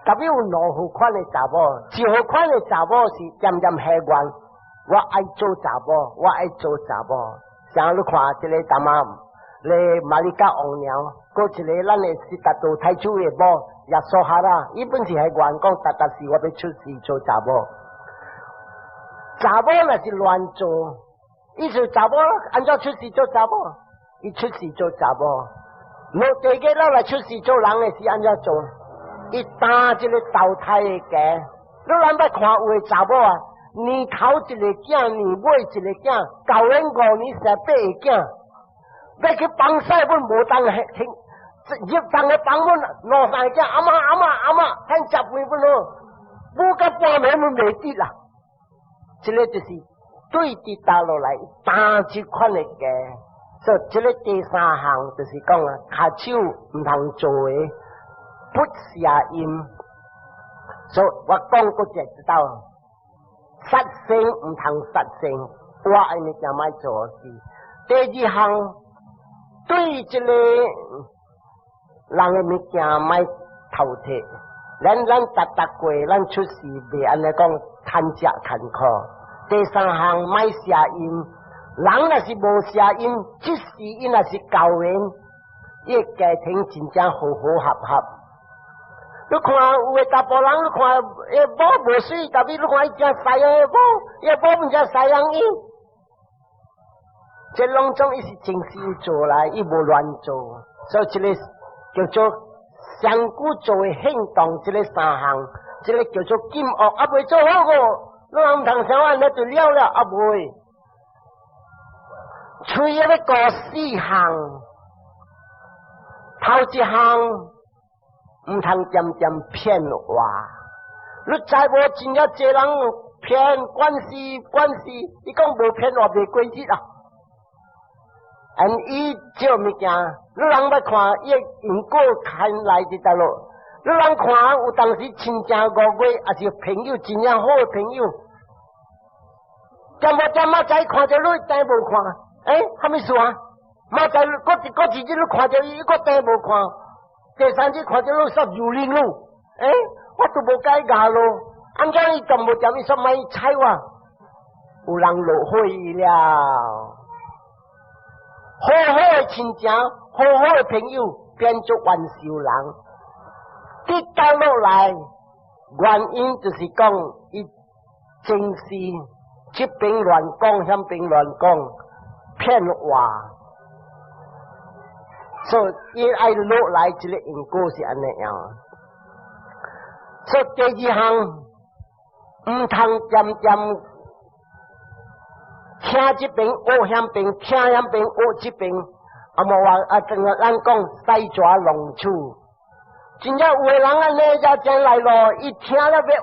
特別有兩號款的查某，一號款的查某是漸漸下願，我愛做查某，我愛做查某。像你看這個淡仔，咧瑪麗加王娘，閣一個咱的悉達多太子的某耶輸哈拉，伊本是係願講，逐逐世我欲出世做查某。查某若是亂做，伊是查某按怎出世做查某？伊出世做查某，落地獄了來出世做人的是按怎做？伊擔這個投胎的家，你咱捌看有的查某啊，年頭一個囝，年尾一個囝，舊年5年生八個囝，欲去放屎阮無當聽，入當的房門兩三個囝，阿嬤阿嬤阿嬤，趁食飯阮好，母到半暝阮袂得啦。這個就是對佇大落來擔這款的家，所以這个第三項就是講啊，跤手毋通做的不邪淫。所以我講過就知道，殺生毋通殺生，我的物件莫做事。第二項，對這个人的物件莫偷摕。咱逐逐過，咱出世袂按呢講貪食艱苦。第三項莫邪淫，人若是無邪淫，即使伊若是交緣，伊的家庭真正和和合合。你看有的查埔人，你看伊某無媠，但是你看伊誠西洋的某，伊某毋誠西洋伊。這攏總伊是真心做來，伊無亂做，所以這个叫做上古做的行動，這个三項，這个叫做禁惡，啊未做好個，你人毋通想按呢就了了，啊未。喙欲顧四項，頭一項毋通恬恬騙話，你知無真正濟人騙關係關係，伊講無騙話袂過日啊。按伊這物件，你人欲看伊因果牽來佇佗落，你人看有當時親情五月，抑是朋友真正好的朋友，恬無恬仔載看著你，等無看，欸，啥物事啊？仔載閣一日你看著伊，閣等無看，第三日看著你煞蹂躪你，欸，我都無共伊咬咯，按怎伊恬無恬伊煞莫睬我，有人落火了。好好的親情，好好的朋友，變做冤仇人，跌倒落來，原因就是講伊前世這邊亂講，彼邊亂講，騙話，所以伊愛落來這个因果是按呢樣。所以第二項，毋通恬恬聽這邊學彼邊，聽彼邊學這邊，啊無話啊，正如咱講西蛇弄鼠，真正有的人按呢才真來咯，伊聽了欲學，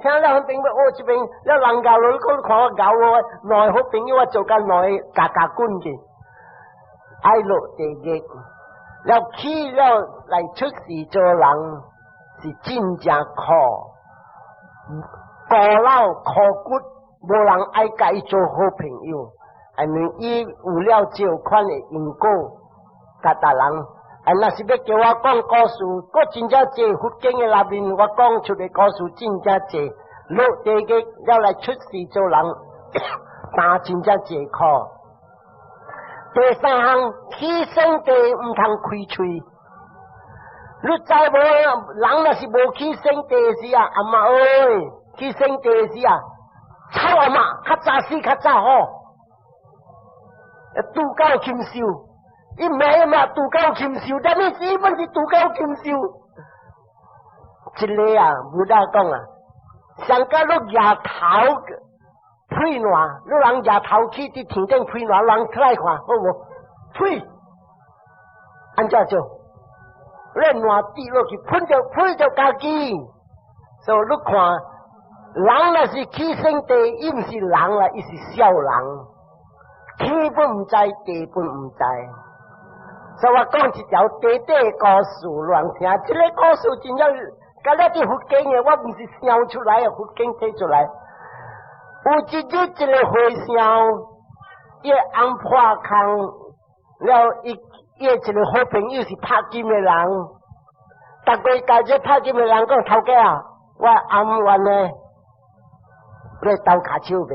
聽了彼邊欲學這邊，了人咬落，你看我咬我兩個好朋友，我做甲兩個咬咬滾去，愛落地獄，了去了來出世做人是真正苦，孤老苦骨。無人愛共伊做好朋友，因為伊有了這款的因果，共別人。啊，若是欲叫我講故事，閣真正濟佛經的內面，我講出的故事真正濟。落地獄了來出世做人，擔真正濟苦。第三項，去聖地毋通開喙。你知無？人若是無去聖地時啊，阿媽喂，去聖地時啊，臭阿媽，較早死較早好，拄夠禽獸，伊罵嘛拄夠禽獸，但是伊本是拄夠禽獸。這个啊，Buddha 講啊，上甲你舉頭噴爛，你人舉頭去佇天頂噴爛，人出來看好無？呸！按怎做？你爛跌落去，噴著噴著家己，所以你看。人若是去聖地，伊毋是人啦，伊是痟人，天本毋知，地本毋知。所以我講一條短短的故事，亂聽。這个故事真正，佮了佇佛經的，我毋是想出來的，佛經提出來。有一日，一个和尚，伊翁破空了，伊伊一个好朋友是拍金的人，逐個共這拍金的人講頭家啊，我翁冤呢。你鬥跤手袂？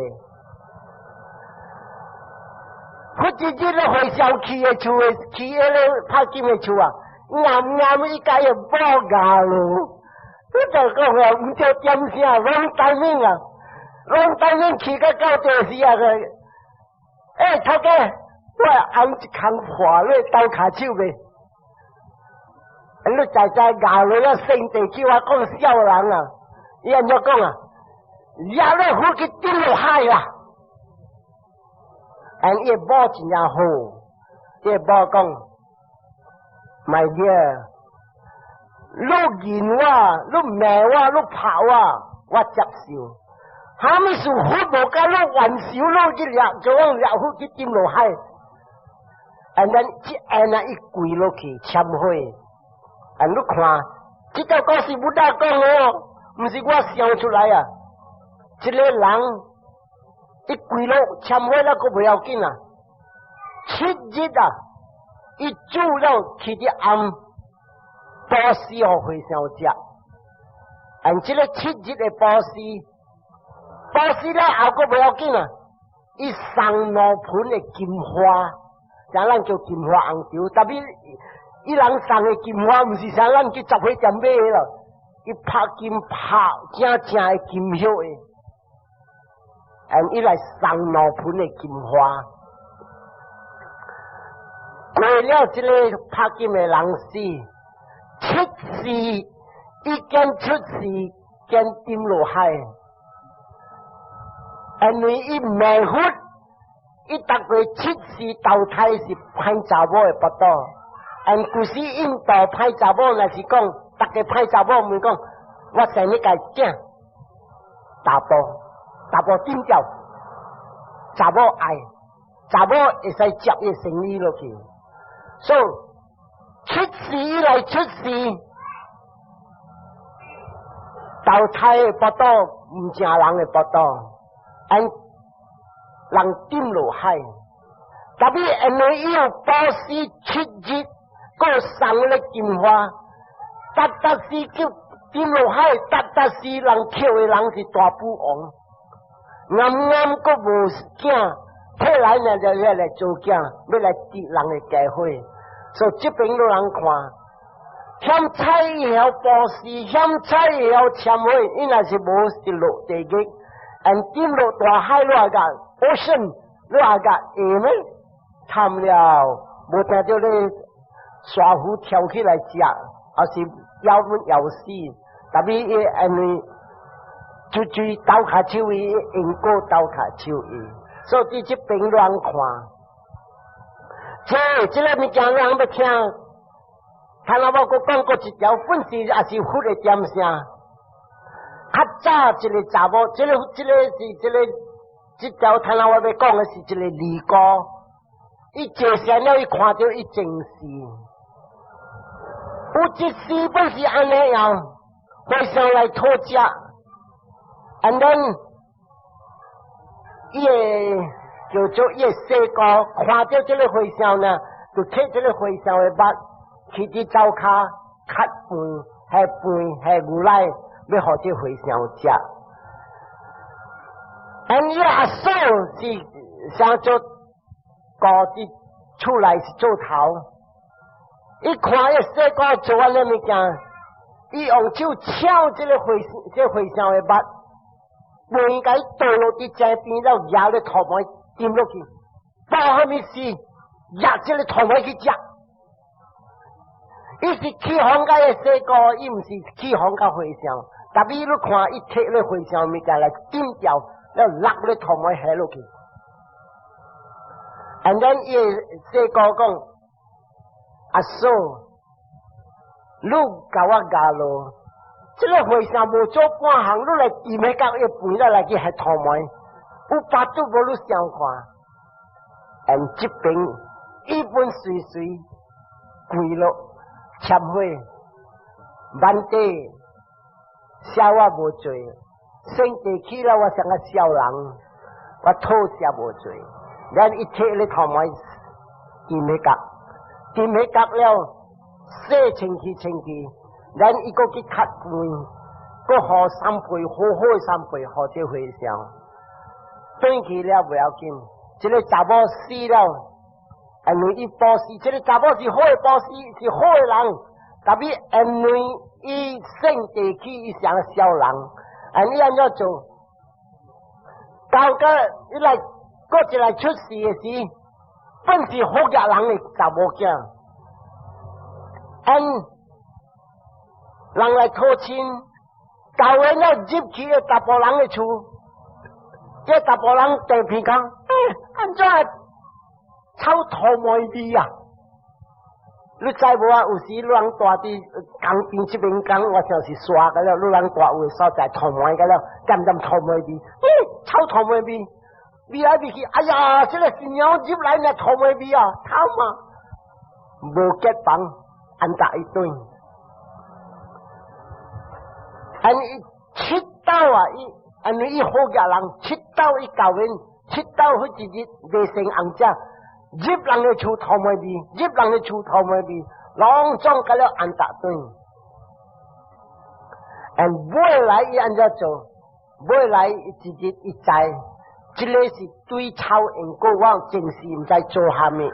佛一日咧和尚去的厝的，去彼个拍金的厝啊，暗暗伊共伊某咬咯。你就講啊，毋知點啥，攏當面啊，攏當面去到到地時啊個，欸，頭家，我翁一空破，你鬥跤手袂？你知知咬落了聖地去，我講痟人啊，伊按怎講啊？掠你佛去丟落海啦！但伊某真正好，伊某講，My dear，你認我，你罵我，你拍我，我接受。啥物事佛無共你冤仇，你去掠，叫我掠佛去丟落海。And then 這按啊伊跪落去懺悔，and 你看，這條故事 Buddha 講哦，毋是我想出來啊。這個人伊跪落懺悔了，閣袂要緊啊。7日啊，伊煮了去佇暗布施予和尚食。And 這個七日的布施，布施了後閣袂要緊啊，伊送兩盆的金花。像咱叫金花紅酒，特別伊人送的金花，毋是像咱去雜貨店買的咯，伊拍金拍正正的金葉的，and 伊來送兩盆的金花。過了這個拍金的人死，七世伊兼出世兼沉落海，因為伊迷佛。伊逐個七世投胎是歹查某的腹肚，按古時印度歹查某若是講，逐个歹查某問講，我生你個囝，查埔，查埔丟掉，查某愛，查某會使接伊生意落去，所以七世以來出世投胎的腹肚，毋正人的腹肚，按。人沉落海，特別因為伊有布施七日，閣送咧金花，逐逐時叫沉落海，逐逐時人抾的人是大富翁，暗暗閣無囝，提來呢就要來做囝，欲來得人的家伙，所以這邊攏人看，嫌菜會曉布施，嫌菜會曉懺悔，伊若是無是落地獄，按沉落大海落個。Ocean，你話個會咩？慘了，無聽著咧沙虎跳起來食，抑是咬阮咬死。特別伊因為出去鬥跤手伊，因果鬥跤手伊，所以佇這邊亂看。這個物件人欲聽，頭仔我閣講過一條，本是也是佛的點聲。較早一個查某，這個是這個。這條頭仔我欲講的是一個尼姑，伊坐禪了，伊看著伊前世，有一世本是按呢樣，和尚來討食，and then 伊個叫做伊个細姑，看著這個和尚呢，就提這個和尚的肉去佇灶跤較飯，下飯下牛奶，欲予這和尚食。And 伊阿嫂是啥做姑佇厝內是做頭，伊看伊細姑做按呢物件，伊用手搶這個和這和尚的肉，飯共伊倒落佇井邊了，壓咧塗糜沉落去，發啥物事？壓這個塗糜去食。伊是起哄共伊細姑，伊毋是起哄共和尚。特別你看，伊提咧和尚物件來丟掉。了落咧塗糜下落去，and then 伊細姑講：阿嫂，你共我教咯，這個和尚無做半項，你來掂彼角伊飯了來去下塗糜，有腹肚無？你想看？And 這邊伊本隨隨跪落懺悔，萬地寫我無罪。生地起了，我像個小人，我討食無罪。咱一提咧塗糜，掂彼角，掂彼角了，洗清氣清氣，咱伊閣去較飯，閣予三杯好好的三杯，予這和尚。轉去了袂要緊，這個查某死了，因為伊布施，這個查某是好的布施，是好的人，特別因為伊生地起，伊像個小人。啊！你按怎做？到個伊來閣一來出世的時，本是好額人的查某囝，按人來討親，到尾了入去个查埔人的厝，這查埔人地皮講，欸，按怎臭塗糜味啊？你知無啊？有時你人住佇江邊這邊講，我就是沙個了。你人住有的所在塗糜個了，漸漸塗糜味，欸，臭塗糜味，味來味去，哎呀，這個新娘入來呢塗糜味啊，臭嘛！無結房，按達伊轉。按伊七道啊，伊按伊好嘅人，七道伊教𪜶，七道彼一日未生紅者，入人的厝頭尾味，入人的厝頭尾味，攏總共了按達轉。按尾來伊按怎做？尾來一日伊知，這个是對臭因果，我前世毋知做蝦米，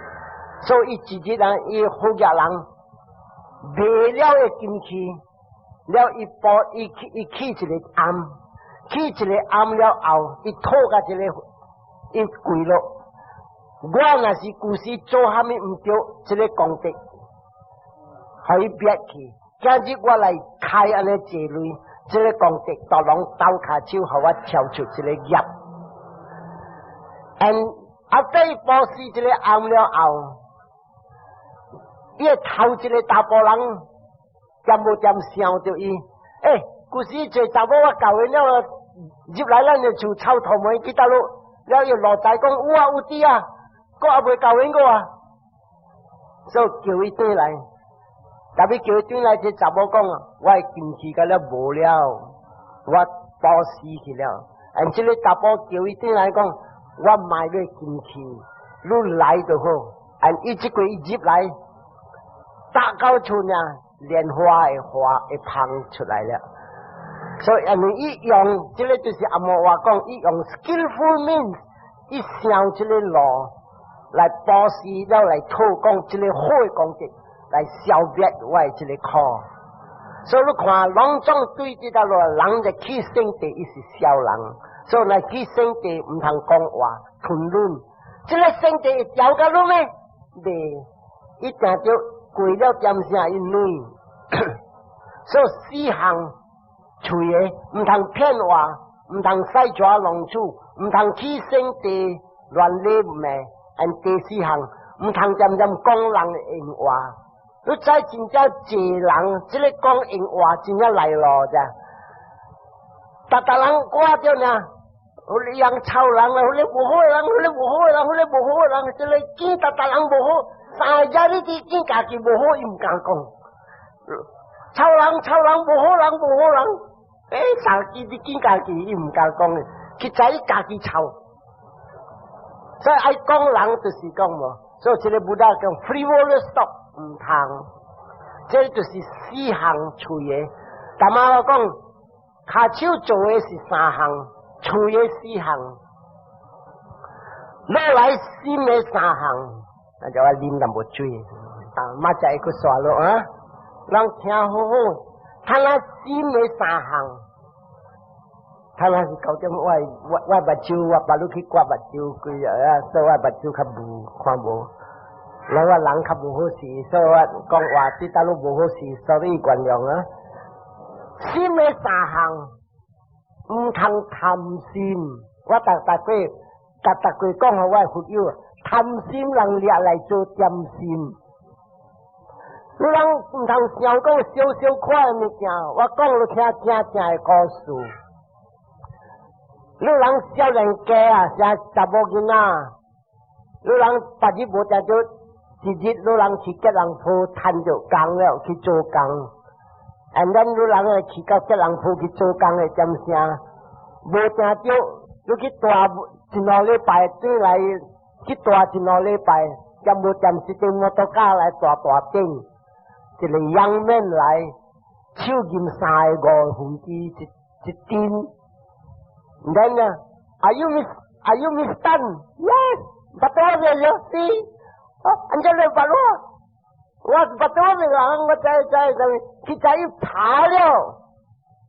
所以一日啊，伊好額人賣了的金器，了伊報伊去伊起一个庵，起一个庵了後，伊討共一个伊跪落。我若是舊時做蝦米毋對，這个功德予伊滅去。今日我來開按呢濟鐳，這个功德都攏鬥跤手，予我超出這个業。And after 伊布施這个庵了後，伊的頭一个查埔人，恬無恬想著伊，欸，舊時濟查某我教𪜶了，入來咱的厝臭頭毛去佗落，了伊落仔講有啊有佇啊，閣猶未教𪜶過啊，所以叫伊轉來，特別叫伊轉來，這查某講啊，我的金器共了無了，我布施去了，and 這个查埔叫伊轉來講，我賣你金器，你來就好，and 伊這過伊入來，搭到厝呢，蓮花的花會芳出來了。所以因為伊用這个就是阿摩話講，伊用 skillful means，伊想這个路來布施了來討講這个好的功德，來消滅我的這个苦。所以你看，攏總對這條路人就去聖地，伊是小人，所以來去聖地毋通講話吞論。這个聖地會調共你咩？袂，伊定著過了點聲伊軟。所以四項喙的，毋通騙話，毋通使蛇弄鼠，毋通去聖地亂禮罵。and 第四項，毋通恬恬講人的閒話。你知真正濟人，這个講閒話真正來路咋？逐逐人掛著呢，彼樣臭人啊，彼無好的人，彼無好的人，彼無好的人，這个見逐逐人無好，三个日你佇見家己無好，伊毋敢講。臭人臭人無好人無好人，欸，三支你見家己，伊毋敢講的，去知伊家己臭。所以愛講人就是講無，所以這个 Buddha 講 frivolous talk 毋通，這就是四項喙的。淡仔我講，跤手做的是三項，喙的四項，落來心的三項，那就我啉淡薄水，啊，馬仔會閣煞落啊，人聽好好，他那心的三項，他那是九點我我我目睭我捌你去割目睭幾啊，所以我目睭較霧看無。然後我人較無好勢，所以我講話對大陸無好勢，所以原諒啊。心的三項，毋通貪心。我逐逐過，逐逐過講予我的佛友，貪心人掠來做點心。你人毋通想講小小塊的物件，我講你聽正正的故事。你人少年家啊，啥查某囡仔，你人別日無定著。一日，你人去吉隆坡趁著工了去做工，and then 你人會去到吉隆坡去做工的點聲，無定著，你去蹛一兩禮拜，轉來去蹛一兩禮拜，兼無掂一頂摩托車來大大頂，一个 young man 來，手握三个五分之一一陣，then 呢，Are you Miss Tan? Yes, betul ya, see. 啊，按這來捌我，我捌到個人，我知知知，佢知伊爬了，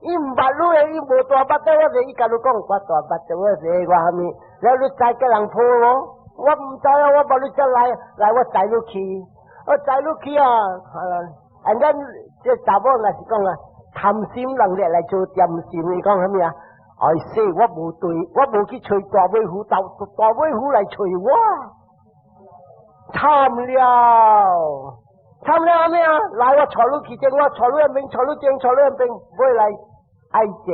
伊毋捌你的，伊無蹛捌到我，伊共你講我蹛捌到我，我蝦米？了你知吉隆坡無？我毋知啊，我捌你才來，來我載你去，我載你去啊！按咱這查某若是講啊，貪心人掠來做點心，伊講蝦米啊？哎死，我無對，我無去揣大尾虎，大大尾虎來揣我。慘了，慘了咩啊？來，我帶你去前，我帶你那邊，帶你前，帶你那邊，尾來愛情，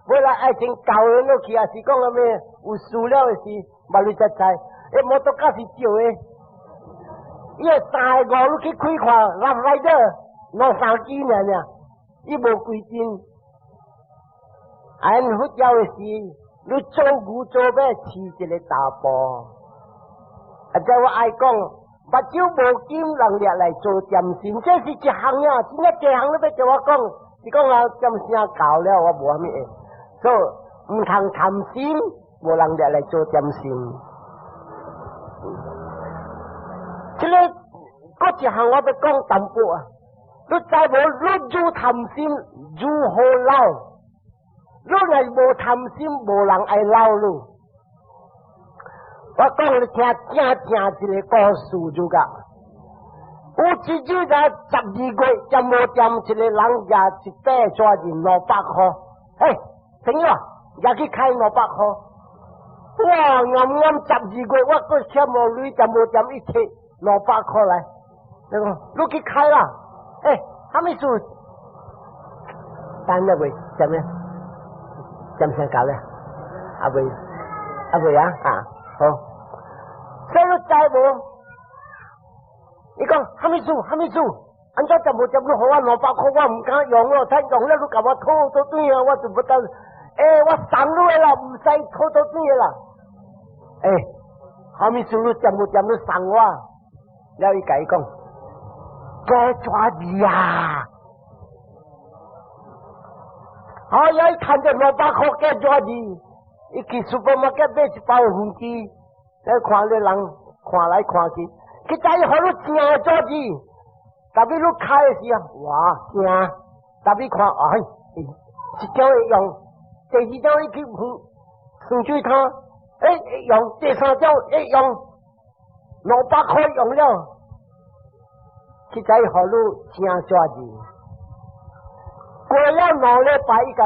尾來愛情交緣落去，也是講啥物？有輸了的時，嘛你才知，欸，摩托車是借的，伊會三個五你去開看，Rough Rider 兩三支爾爾，伊無規定。按佛教的是，你做牛做馬飼一個查埔。啊，這我愛講，目睭無金人掠來做點心，這是一項啊，真正這項你欲叫我講，是講啊點聲夠了，我無啥物會。所以毋通貪心，無人掠來做點心。這个閣一項我欲講淡薄啊，你知無？你愈貪心愈好老。你若無貪心，無人愛老你。我講你聽，正正一个故事就個。有一日在12月，點無點一个人舉一塊紙錢200箍，嘿，朋友，舉去開兩百箍。哇，啱啱十二月，我閣欠無鐳，點無點一提兩百箍來，你講你去開啦。欸，啥物事？等下未？啥物？點聲夠咧？阿未？阿未啊？啊，好。所以你知無？伊講啥物事？啥物事？按怎點無點你予我兩百箍，我毋敢用咯。睇用了你共我討倒轉啊，我就不得。欸，我送你的啦，毋使討倒轉的啦。欸，啥物事你點無點你送我？了伊共伊講，假紙字啊！哎呀！伊趁著兩百箍假紙字，伊去 supermarket 買一包番薯，咧看咧人看來看去，佢知予你正紙字，特別你開的時候，哇驚！特別看，哎，一張會用，第二張伊去糖水攤，欸會用，第三張會用，兩百箍用了，佢知予你正紙字。過了2禮拜，伊共